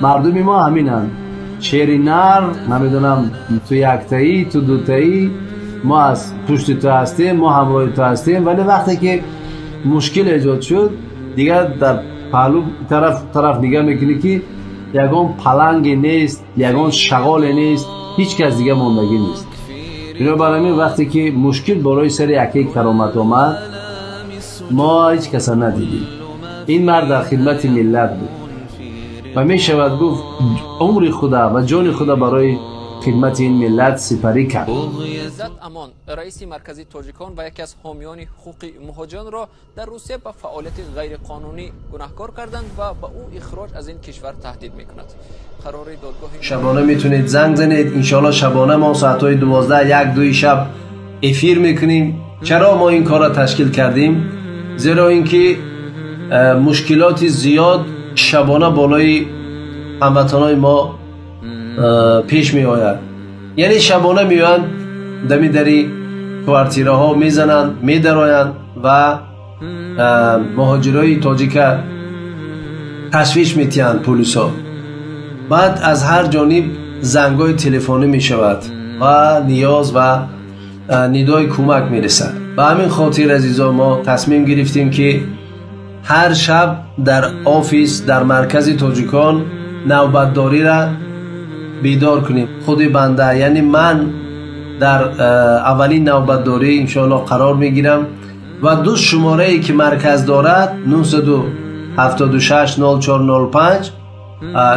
Мардуми мо ҳаминанд. Шери нар, намедонам, ту яктаӣ, ту дутаӣ, мо аз пушти ту ҳастем, мо ҳамроҳи ту ҳастем. Вале вақте ки мушкил эҷод шуд, дигар дар паҳлӯ тараф тараф нигоҳ мекунӣ, ки ягон паланге нест, ягон шағоле нест, ҳеҷ кас дига мондагӣ нест. Бинобар ҳамин, вақте ки мушкил болои сари акаи Каромат омад, мо ҳеҷ каса надидем. Ин мард дар хидмати миллат буд ва мешавад гуфт, умри худа ва ҷони худа барои хидмати ин миллат сипарӣ кард. Иззат Амон, раиси Маркази тоҷикон ва яке аз ҳомиёни ҳуқуқи муҳоҷиронро дар Русия ба фаъолияти ғайриқонунӣ гунаҳкор карданд ва ба ӯ ихроҷ аз ин кишвар таҳдид мекунад. Қарори додгоҳи Шабона метавонед занг занед. Иншоалло, шабона мо соатҳои 12, 1, 2 шаб эфир мекунем. Чаро мо ин корро ташкил кардем? Зеро ин ки мушкилоти зиёд шабона болои ҳамватанои мо пеш меояд. Яъне шабона меоянд, дами дари квартираҳо мезананд, медароянд ва муҳоҷирои тоҷика ташвиш метиҳанд пулисо. Баъд аз ҳар ҷониб зангҳои телефонӣ мешавад ва ниёз ва нидои кӯмак мерасад. Ба ҳамин хотир, азизо, мо тасмим гирифтем, ки ҳар шаб дар офис, дар Маркази тоҷикон навбатдориро бедор кунем. Худи банда, яъне ман, дар аввалин навбатдорӣ, иншоалло, қарор мегирам ва ду шуморае ки марказ дорад, 976 0405,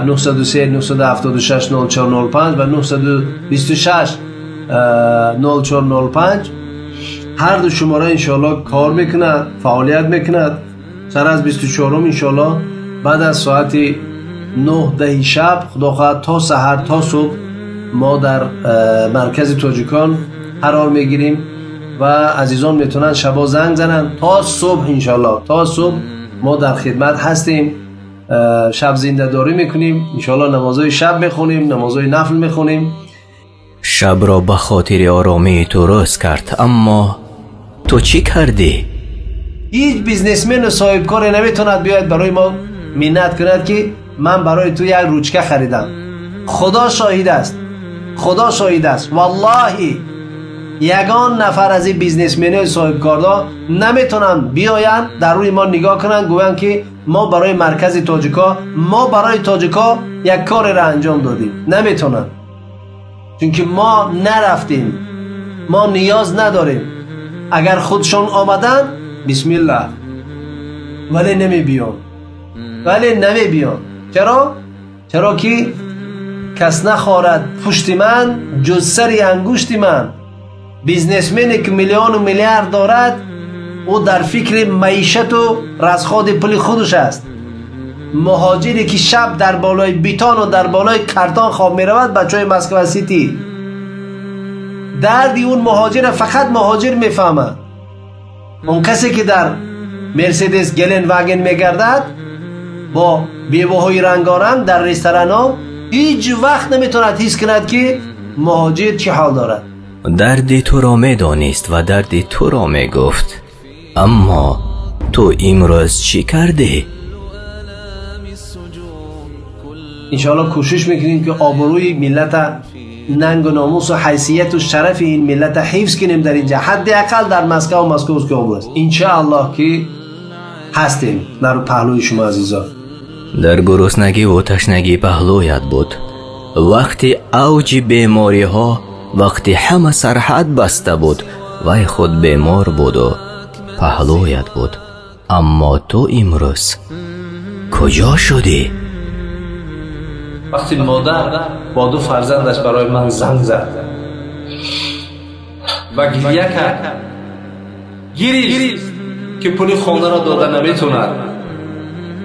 903 976 0405 ва 926 0405, ҳар ду шумора, иншоалло, кор мекунад, фаъолият мекунад. Сар аз 24, иншоалло, баъд аз соати 9, 10 шаб, худо хоҳад, то саҳар, то субҳ мо дар Маркази тоҷикон қарор мегирем ва азизон метавонанд шабо занг зананд то субҳ. Иншоалло, то субҳ мо дар хидмат ҳастем. Шаб зиндадорӣ мекунем, иншоалло, намозҳои шаб мехонем, намозҳои нафл мехонем. Шабро ба хотири оромии ту рӯз кард, аммо ту чӣ кардӣ? Ҳеҷ бизнесмену соҳибкоре наметавонад биёяд, барои мо миннат кунад, ки ман барои ту як ручка харидам. Худо шоҳид аст, Худо шоҳид аст, валлоҳи, ягон нафар аз ин бизнесменои соҳибкорҳо наметавонанд биёянд, дар рӯи мо нигоҳ кунанд, гӯянд, ки мо барои Маркази тоҷико, мо барои тоҷико як кореро анҷом додем. Наметавонанд, чунки мо нарафтем, мо ниёз надорем. Агар худшон омаданд, бисмиллаҳ, вале намебиён, вале намебиён. Чаро? Чаро ки кас нахорад пушти ман, ҷуз сари ангушти ман. Бизнесмене ки миллиону миллиард дорад, ӯ дар фикри маишату расходи пули худаш аст. Муҳоҷире ки шаб дар болои бетону дар болои картон хоб меравад, бачаҳои Москва Сити, дарди он муҳоҷира фақат муҳоҷир мефаҳмад. Он касе ки дар Мерседес, Гелендваген мегардад, бо беваҳои рангоранг дар ресторанҳо, ҳеҷ вақт наметавонад ҳис кунад, ки муҳоҷир чӣ ҳол дорад. Дарди туро медонист ва дарди туро мегуфт, аммо ту имрӯз чӣ кардӣ? Иншоалло, кӯшиш мекунем, ки обрӯи миллата, нангу номусу ҳайсияту шарафи ин миллата ҳифз кунем дар инҷа, ҳадди ақал дар Москва ва Московский область. Иншоаллоҳ, ки ҳастем дар паҳлӯи шумо, азизон. Дар гуруснагиву ташнагӣ паҳлӯят буд, вақти авҷи бемориҳо, вақти ҳама сарҳад баста буд, вай худ бемор буду паҳлӯят буд, аммо ту имрӯз куҷо шудӣ? Вақти модар бо ду фарзандаш барои ман занг зад ва гиря кард, гирист, ки пули хонаро дода наметавонад,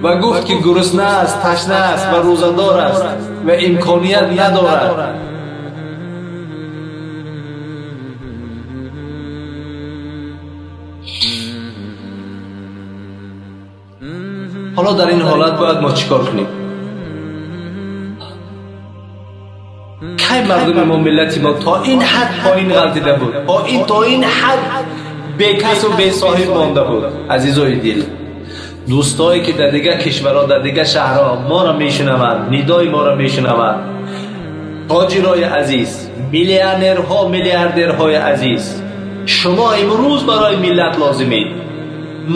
ва гуфт, ки гурусна аст, ташна аст ва рӯзадор аст ва имконият надорад. Ҳоло дар ин ҳолат бояд мо чӣ кор кунем? Кай мардуми мо, миллати мо то ин ҳад поин ғалтида буд, то ин ҳад бекасу бесоҳиб монда буд? Азизои дил. Дӯстое ки дар дигар кишварҳо, дар дигар шаҳрҳо моро мешунаванд, нидои моро мешунаванд, тоҷирои азиз, миллионерҳо, миллиардерҳои азиз, шумо имрӯз барои миллат лозимед.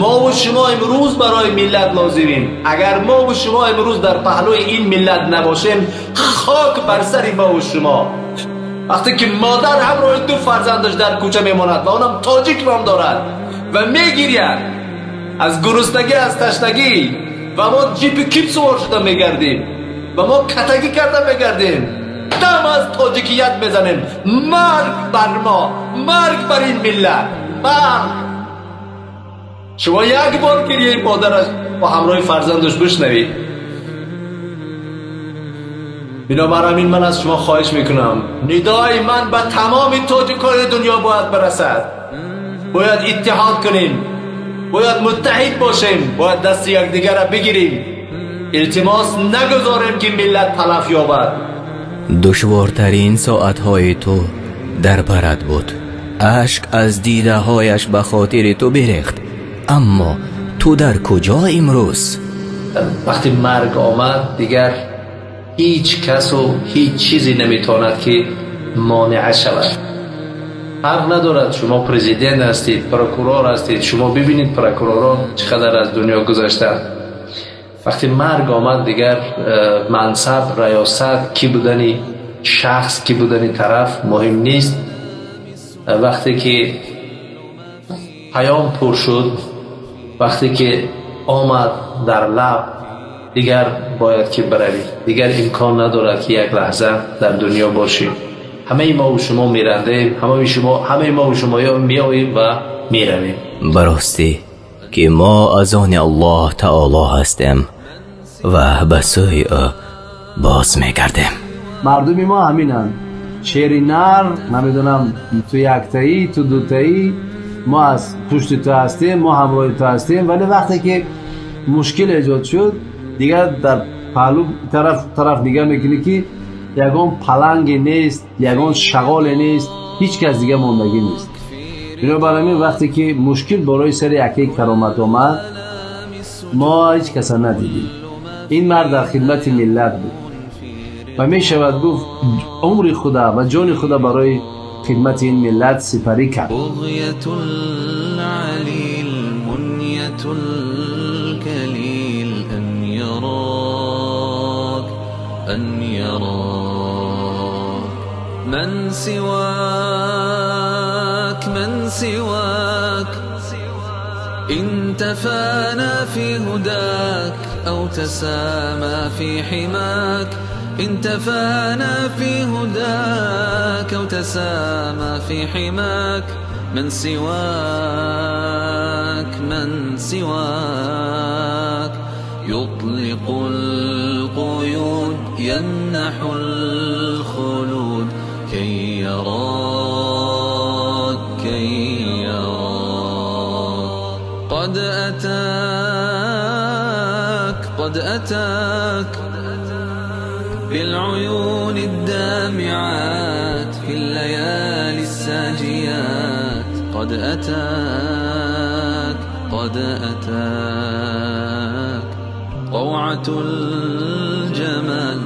Мо ва шумо имрӯз барои миллат лозимем. Агар мо ва шумо имрӯз дар паҳлӯи ин миллат набошем, хок бар сари мо ва шумо. Вақте ки модар ҳамроҳи ду фарзандаш дар кӯча мемонад ва онам тоҷик ном дорад ва мегиряд аз гуруснагӣ, аз ташнагӣ, ва мо ҷипи кип сувор шуда мегардем ва мо катагӣ карда мегардем, дам аз тоҷикият мезанем. Марг бар мо, марг бар ин миллат, марг! Шумо як бор гирияи модараш бо ҳамроҳи фарзандаш бишнавед. Бинобар ҳамин ман аз шумо хоҳиш мекунам, нидои ман ба тамоми тоҷикони дунё бояд барасад. Бояд иттиҳод кунем, бояд муттаҳид бошем, бояд дасти якдигарро бигирем. Илтимос, нагузорем ки миллат талаф ёбад. Душвортарин соатҳои ту дар барат буд. Ашк аз дидаҳояш ба хотири ту бирехт, аммо ту дар куҷо имрӯз? Вақте марг омад, дигар ҳеҷ касу ҳеҷ чизе наметавонад ки монеа шавад. Фарқ надорад, шумо президент ҳастед, прокурор ҳастед. Шумо бибинед, прокуророн чӣ қадар аз дунё гузаштанд. Вақте марг омад, дигар мансаб, раёсат, кӣ будани шахс, кӣ будани тараф муҳим нест. Вақте ки паём пур шуд, вақте ки омад дар лаб, дигар бояд ки баравӣ. Дигар имкон надорад ки як лаҳза дар дунё бошӣ. Ҳамаи мову шумо мерандаем, ҳамаи шумо, ҳамаи мову шумо меоем ва меравем. Ба ростӣ ки мо аз они Аллоҳ таоло ҳастем ва ба сӯи ӯ боз мегардем. Мардуми мо ҳаминанд: шери нар, намедонам, ту яктаӣ, ту дутаӣ, мо аз пушти ту ҳастем, мо ҳамроҳи ту ҳастем. Вале вақте ки мушкил эҷод шуд, дигар дар паҳлӯ тараф тараф нигаҳ мекунӣ ки ягон паланге нест, ягон шағоле нест, ҳеҷ кас дига мондагӣ нест. Бинобар ҳамин вақте ки мушкил болои сари акаи Каромат омад, мо ҳеҷ каса надидем. Ин мард дар хидмати миллат буд ва мешавад гуфт, умри худа ва ҷони худа барои хидмати ин миллат сипарӣ кард. بغية العليل، منية الكليل، أن يراك، أن يراك. من سواك، من سواك، إن تفانى في هداك أو تسامى في حماك، إن تفانى في هداك أو تسامى في حماك، من سواك، من سواك، يطلق القيود، يمنح الخلود، كي يراك، كي يراك. قد أتاك، قد أتاك بالعيون الدامعات في الليالي الساجيات، قد أتاك، قد أتاك. روعة الجمال،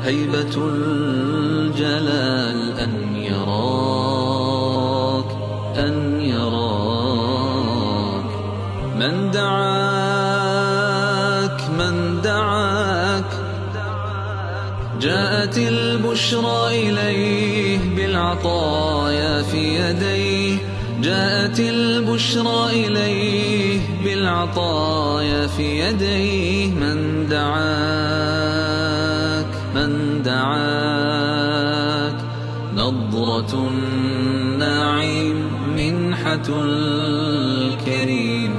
هيبة الجلال، أن يراك، أن يراك. من دعاك، من دعاك، جاءت البشرى إليه بالعطايا في يديه، جاءت البشرى إليه بالعطايا في يديه، من دعاك، من دعاك، نضرة النعيم، منحة الكريم.